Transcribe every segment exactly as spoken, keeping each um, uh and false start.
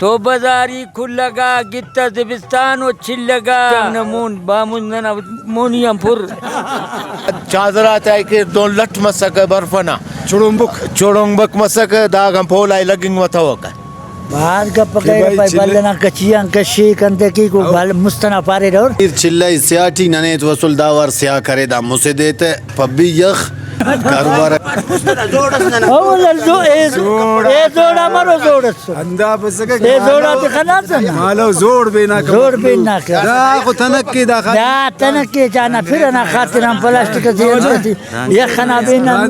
تو بازاری کھلگا، گت آ زمستان و چلگا۔ ٹنگ نا مون بامن ننا مونی آن پر۔ چادر آتے آئی کیر دون لٹ مسکہ برف ئنا۔ چڑونبک۔ چڑونبک مسکہ، داغان پولائی لگنگ متوکہ۔ بھاز گپ کہ کرے بھائی پائے چلے۔ بھل ئنا کچی آن کشیک انتئے کیک او۔ بھل مست ئنا پاریرہ اور۔ پیر چلئی سیاٹی ننے تو اسل دا وار سیاہ کرے دا مسہ دے تہ پبی یخ کاروبار۔ اولا زو-، اے، زوڑ۔ اے زوڑا مرو زوڑ اس۔ ہندا بسکہ اے زوڑ آتے خلاص نا۔ مالو زوڑ بینا کباب۔ زوڑ بینا کباب۔ دا خو تنک کے دا خاطر۔ دا تنک کے چانا پھر ئنا خاطر ہم پلاسٹک سے یخ ئنا بینا۔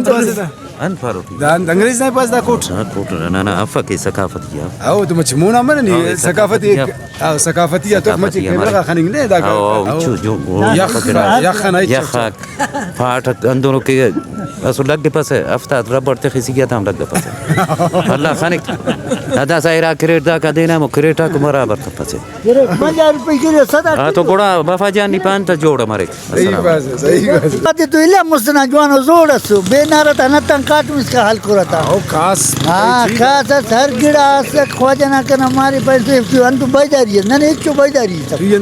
انت پاروٹ ای؟ دا انت انگریز نا پاس دا کوٹ؟ ہاں، کوٹ نا، نا، نا، افک ای ثقافتی آ۔ او تو مچ مونا من نی ہاں، ثقافتی ثقافتی آ۔ او ثقافتی آ تو مچ ثقافتی آ کیمرہ مارے۔ غا خننگ نے دا۔ او، او، ہچو جو، او، یخ، پکڑا۔ یخ نا ہچو۔ یخ آک، پاٹ اندنو کہ اسو لگپسہ، ہفتاد ربڑ تخسی گیا تام لگپسہ۔ اللہ خنک۔ ادا سا ارا کریٹ دا کا دینا مو کریٹ آک برابر تپسہ۔ گرے پنجاہ روپے گرے صدا ہاں، تو کلو۔ گڑا وفا جان نی پان تا جوڑ مریک۔ صحیح السلام۔ بات ہے، صحیح بات ہے۔ آتے تو الا مست نا جوانو زوڑ اسو، بے نارہ تا نتان کاٹم اسکا ہلکرہ تا۔ او کاس۔ ہاں، ٹھیک ہے۔ کاس اس ہر گڑا اس خواجہ نا کنا مارے پیسے تو انتو بیداری ہے، ننے ہچو بیداری ہے۔ ٹھیک ہے۔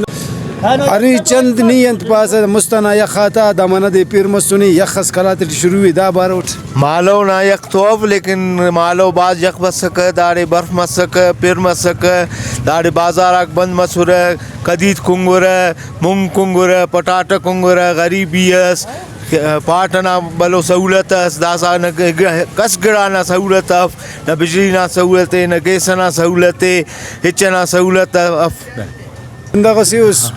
ہاں، نو۔ ارے چند نی انت پاسہ مست ئنا یخ آتا، دا منہ دے پیر مسنے، یخ اس قلات ٹی شروع ءِ، دا باروٹ۔ مالو نا یخ تو اف، لیکن مالو بھاز یخ بسکہ، داڑے برف مسکہ، پِر مسکہ، داڑے بازار آک بند مسرہ، کدید کنگرہ، مونگ کنگرہ، پٹاٹہ کنگرہ، غریبی ئس، پاٹ ئنا بھلو سہولت ئس، داسہ نہ گ-، گ-، کس گڑا نا سہولت اف، نہ بجلی نا سہولت اے، نہ گیس ئنا سہولت اے، ہچ ئنا سہولت اف۔ بندغ ئسے اس،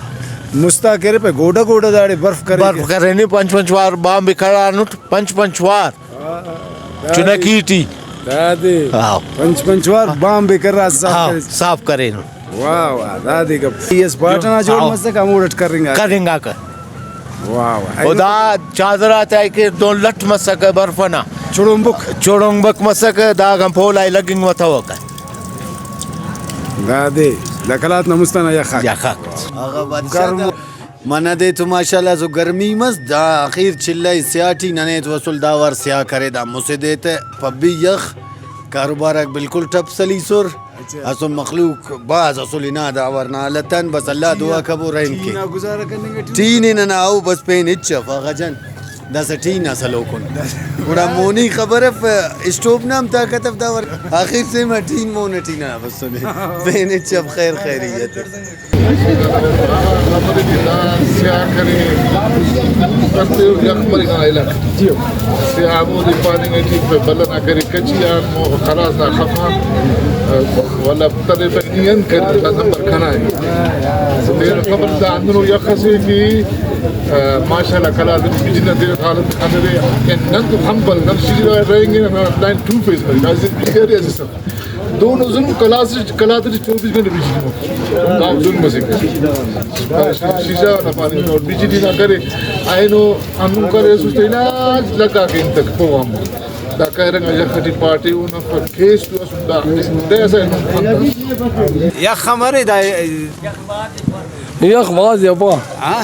مستا کہ ارے پہ گوڈہ گوڈہ داڑے برف کریکہ۔ برف کرینے، پنچ پنچ وار بامب ئے کڑانٹ، پنچ پنچ وار۔ ہاں، چنکی ٹی۔ دادے۔ ہاں۔ پنچ پنچ وار بامب ئے کرا صاف ہاں، کرے۔ صاف کرینٹ۔ واہ واہ، دادے گپ۔ یس پاٹ ئنا جوڑ ہاں۔ مسکہ ہموڑٹ کرنگاکہ۔ کرنگاکہ۔ واہ واہ۔ او دا چادر آتے آئی کہ دون لٹ مسکہ برف ئنا۔ چڑونبک۔ چڑونبک مسکہ، داغان پولائی لگنگ متوکہ۔ دادے، دا قلات نا مست ئنا یخاک۔ یخاک۔ آغا بادشاہ گرم۔ دا منہ دے تو ماشاءاللہ اسو گرمی مس، دا آخیر چلہ ءِ سیاہ ٹی ننے تو اسل دا وار سیاہ کرے، دا مسہ دے تہ پبی یخ، کاروبار آک بالکل ٹپ سلیسر۔ اچھا۔ اسل مخلوق بھاز اسل ہنا دا ورنا حالت آن، بس اللہ ٹی دعا نا، کبو رحم ٹی کے۔ نا گزارہ کننگ ٹی۔ ٹی نے ننا او بس پین ہچ اف آغا جان۔ داسہ ٹی نا سلوکن۔ گڑا مونی خبر اف، اسٹوپ نا ہم طاقت اف دا ور-، آخر سے ما ٹی مون ٹی نا بسنے۔ پین ہچ اف خیر خیریت۔ سیاہ کرے، تختے و یخ مرے کنا علاقہ۔ جی۔ سیاہ ہمودے پاننگ ٹی بلہ نا کرے کچی آن، مو خلاص نا خفا۔ ولا ترے پہ ای انت کرے، دا نمبر کنا اے۔ تیرہ خبر دا اندنو یخ اسے کہ، آ، ماشاءاللہ کلات بجلی نا تیرہ حالت اندرے، کہ نن تو ہم بل، نن شیرا رہیں گے نا، لائن ٹو فیز پر، اسے بجلی ارے اسے سب۔ دونوں ظلم کلاس، کلات ٹی چوبیس گھنٹے بجلی مف۔ دا ظلم اسے۔ شیشہ نا پانی اور بجلی نا کرے، اینو ہندن کرے، سوچ تینا لگا کے انتک پروگرام۔ دا کہرنگ آ یخ ٹی پاٹے اونا کیس تو اسن دا دے اسا اینو۔ یخ ہم ارے دا۔ یخ بھاز ءِ ابا۔ ہاں؟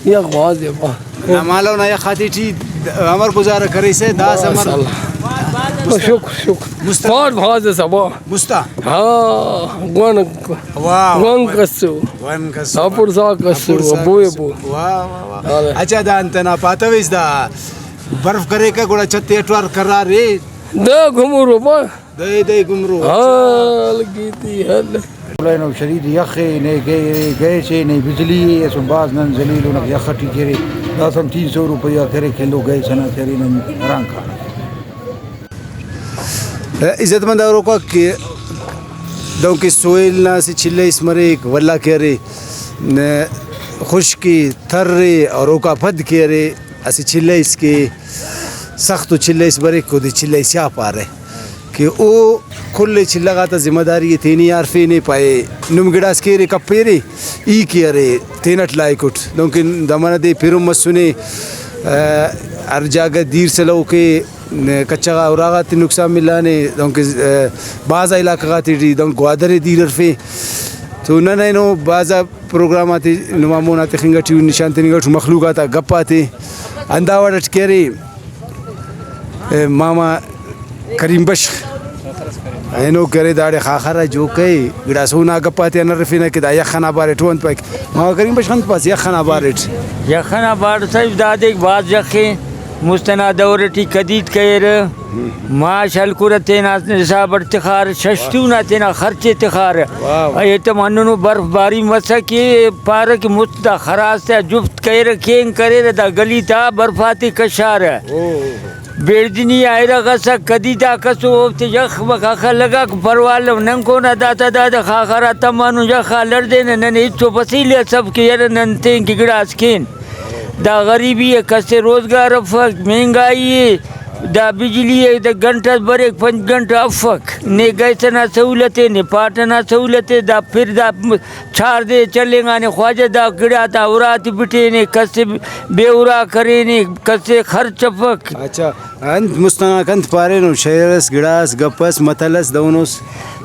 یخ بھاز ءِ ابا۔ نا مالو نا یخ آتے ٹی امر گزارہ کریسہ، داسہ امر۔ ماشاءاللہ۔ شکر، شکر۔ مست-، پاٹ بھاز اس ابا۔ مستا؟ ہاں، گون۔ واہ۔ گون کسو۔ گون کسو۔ اپر سا کسو، اپر سا بوئے کسو۔ بو۔ واہ، واہ، واہ۔ ہاں۔ اچھا، دا انت ئنا پاتویس دا برف کریکہ، گڑا چھت ئے اٹ وار کرارے۔ دا گھمرو با۔ دے دے گمرو۔ ہاں، لگی تھی حل۔ اینو شدید یخ ءِ، نے گے-، گیس ءِ، نے بجلی ءِ، اسن بھاز نن ذلیل انک یخ ٹی کہ ارے۔ داسن تین سو روپیہ کرے کلو گیس ئنا، کہ ارے نن حیران کانہ۔ عزت مند اوروکا کہ دہنکہ سویل نا اسہ چلہ اس مریک، ولدا کہ ارے، خشک ءِ، تر ءِ، اور اوکا پد کہ ارے، اسہ چلہ اس کہ سخت و چلہ اس بریک، اودے چلہ سیاہ پارہ کہ او کل چلہ غاتا ذمہ داری ءِ تینے آ ہرفینے، پائے نم گڑاس کیرے کپیرے، ای کہ ارے تینٹ لائک اٹ۔ دہنکہ دا منہ دے پرم مسنے، آ، ہر جاگہ دیر سلوک ءِ، کچغا اراغاتے نقصان ملانے، دہنکہ، آ، بھازا علاقہ غاتے ٹی دہنکہ گوادر ءِ دیر ہرفے۔ تو نن اینو بھازا پروگرام آتے نما مون آ تخنگ ٹی، نشان تننگ ٹی، مخلوق آتا گپ آتے ہندا وڑ اٹ کہ ارے، اے، ماما کریم بشخ، اینو کرے داڑے خاخر آ جو کئے، گڑاس اونا گپ آتیان ہرفینہ کہ دا یخ ئنا بارٹ او انت پائک۔ ماما کریم بخش، انت پاس یخ ئنا بارٹ؟ یخ ئنا بارٹ صاحب دادے بھاز یخ ءِ، مست ئنا دور ٹی کدید کریرہ، معاش ہلکرہ تینا حساب اٹ تخارہ، شش تون آ تینا خرچ ءِ تخارہ۔ واہ واہ۔ ایتم ہندنو برف باری مسہ کہ پارہ کہ مست دا خراس تے آ جفت کریرہ، کینگ کریرہ، دا گلی تا برف آتے کشارہ۔ اوہ۔ بیڑدنی آ ارغ ئسک، کدی دا کسو اوفتے یخ بخاخہ لگاک، پرواہ الو، ننکو نا داتا دادہ خاخر آ تمانو یخ آ لڑدینہ، ننے ہچو وسیلہ اس اف کہ یرہ نن تین کہ گڑاس کین۔ دا غریبی ءِ، کس ءِ روزگار افک، مہنگائی ءِ، دا بجلی ءِ دا گھنٹہ اس بریک پنچ گھنٹہ افک، نے گیس ئنا سہولت ءِ، نے پاٹ ئنا سہولت ءِ، دا پھر دا چار دے چلینگانے خواجہ، دا گڑاتا اراتے بٹینے، کس ءِ بے ارا کرینے، کس ءِ خرچ افک۔ اچھا، انت مست آک انت پارینو؟ شئیر اس، گڑاس، گپ اس، متل اس دہنوس؟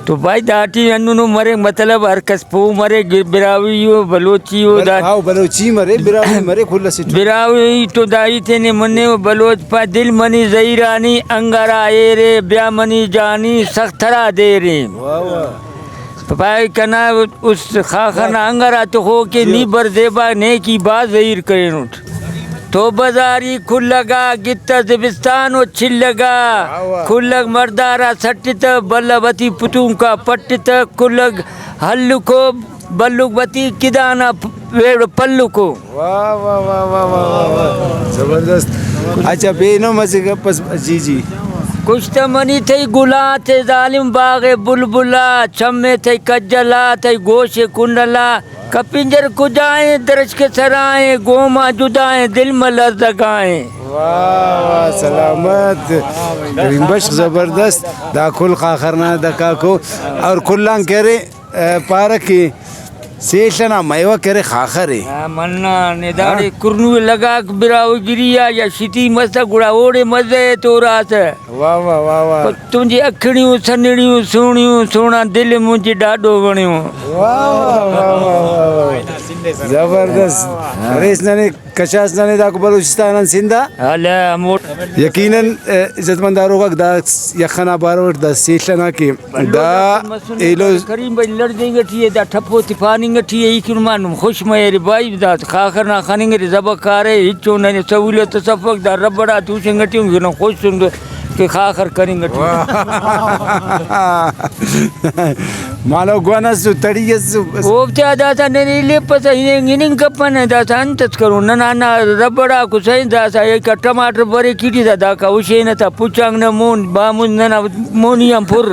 تو بھائی داٹی ہندنو مریک، مطلب ہر کس پہہ مریک، براہوئی ءُ بلوچی ءُ بل-، دا ہاؤ، بلوچی مرے، براہوئی مرے، کل اسٹ۔ براہوئی تو دا ہیت نے منو، بلوچ پا دل منی زہیرانی، انگرا ایرے، بیا منی جانی، سخت ترا دیرے۔ واہ واہ۔ پائے کنا اس خاخر نا انگرا تخوکے، نی بر زیبا نیکی با زہیر کرینٹ۔ تو بزاری کلگا گتہ زمستان و چلگا، واہ واہ۔ کلگ مردارا سٹتہ، بلہ وتی پتونکا پٹتہ، کلگ ہلکو بلک وتی کدانا پ-، ویڑ پلکو۔ واہ، واہ، واہ۔ زبردست۔ اچھا، بینو مزے گپ اس، جی، جی۔ کشتہ منی تئی گلا تے ظالم باغ بلبلا، چمے تئی کجلا، تئی گوش کنڈلا، کپنجر کجائیں، درشک سرائیں، گوما جدائیں، دل ملرزگائیں۔ واہ، واہ، سلامت۔ کریم بخش زبردست۔ دا کل خاخر نا دکاکو اور کل آن کہ ارے، پارہ کہ سیل ئنا میوہ کرے خاخر ءِ۔ ہاں، منہ نے داڑے ہاں۔ کرنو لگاک براہوئی گری آ یا شتی مسہ گڑا اوڑے مزہ ءِ توراسہ۔ واہ، واہ، واہ، واہ۔ تونجی اکھڑیوں سنڑیوں سوہنیوں، سوہنا دل مونجی ڈاڈو بنیوں۔ واہ، واہ، واہ، واہ، واہ۔ زبردست۔ ہاں۔ ریس ننے کشاس ننے داکو بلوچستان آن سندھ آ۔ الہ ہموٹ۔ یقیناً، ا، عزت مند آروک آک دا یخ ئنا باروٹ دا سیل ئنا کہ دا ایلو کریم بھائی لڑدینگ ٹی ءِ، دا ٹھپو تے پاننگ ٹی ءِ، ای کنمان خوش مریرے بھائی، دا خاخر نا خننگ ٹی زبہ کارے، ہچو ننے سہولت اس افک، دا ربڑ آتے ہشنگ ٹی ہم خوش ان کہ خاخر کننگ ٹی۔ واہ۔ مالو گون اس، تڑی اس۔ اوفتے آ داسہ ننے لیپسہ ہننگ ہننگ کپنہ، داسہ انت اس کرون؟ ننا ہندا ربڑ آکو سائیں، داسہ ایکا ٹماٹر بریک ای ٹی تا، داکا ہشینہ تا پچ آنگ نا مون، بامن ننا مونی آن پر۔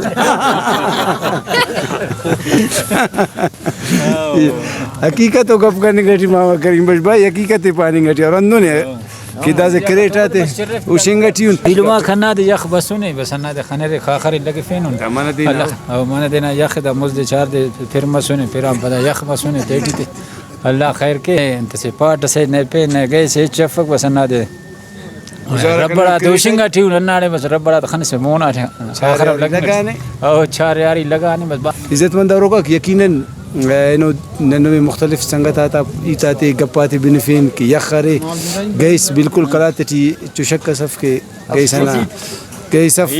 حقیقت و گپ کننگ ٹی ماما کریم بخش بھائی، حقیقت ءِ پاننگ ٹی اور ہندن ءِ۔ کہ داسہ کریٹ آتے ہشنگ ٹی ان۔ ایلم آک ہندادے یخ بسنے، بس ہندادے خنرے، خاخر ئے لگفینن۔ دا منہ دے نا۔ اللہ، او منہ دے نا یخ دا مزد چار دے پھر مسنے، پھر آن پدا یخ مسنے تیٹی تے۔ اللہ خیر کے، انت سے پاٹ سے نہ پین نہ گیس ہچ افک، بس ہندادے گزارہ ربڑ کننگ آتے کرے ہشنگ ٹی ان، ہنداڑے بس ربڑ آتے خنسے مون آ خاخر لگنے۔ لگانے۔ او چار یاری لگانے بس با-، عزت مند آروک آک یقیناً اینو نن نمے مختلف سنگت آتا ہیت آتے، گپ آتے بنفین کہ یخ ارے، گیس بالکل قلات ٹی ہچو شک اس اف کہ گیس ئنا، گیس اف۔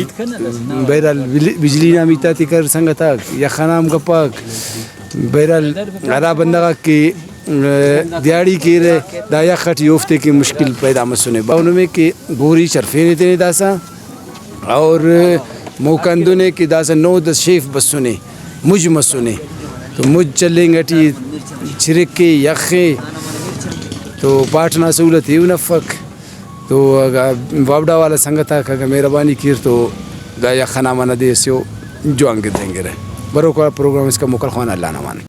بہرحال بل-، بجلی نا ہم ہیت آتے کر سنگت آک، یخ ئنا ہم گپ آک۔ بہرحال ہرا بندغ آک کہ، ا، دیہاڑی کیرہ دا یخ ٹی، اوفتے کہ مشکل پیدا مسنے۔ باوہ نمے کہ بوری چرفینے تینے داسہ۔ اور موقع ہندن ءِ کہ داسہ نود اس شیف بسنے، مج مسنے، تو مج چلینگ ٹی چرک ءِ، یخ ءِ، تو پاٹ نا سہولت ایہن افک۔ تو اگہ واوڈا والا سنگت آک اگہ مہربانی کیر تو دا یخ ئنا منہ دے اسے او جوان گدرینگرہ۔ بروکا پروگرام اسکان موکل خوانہ، اللہ نا امان۔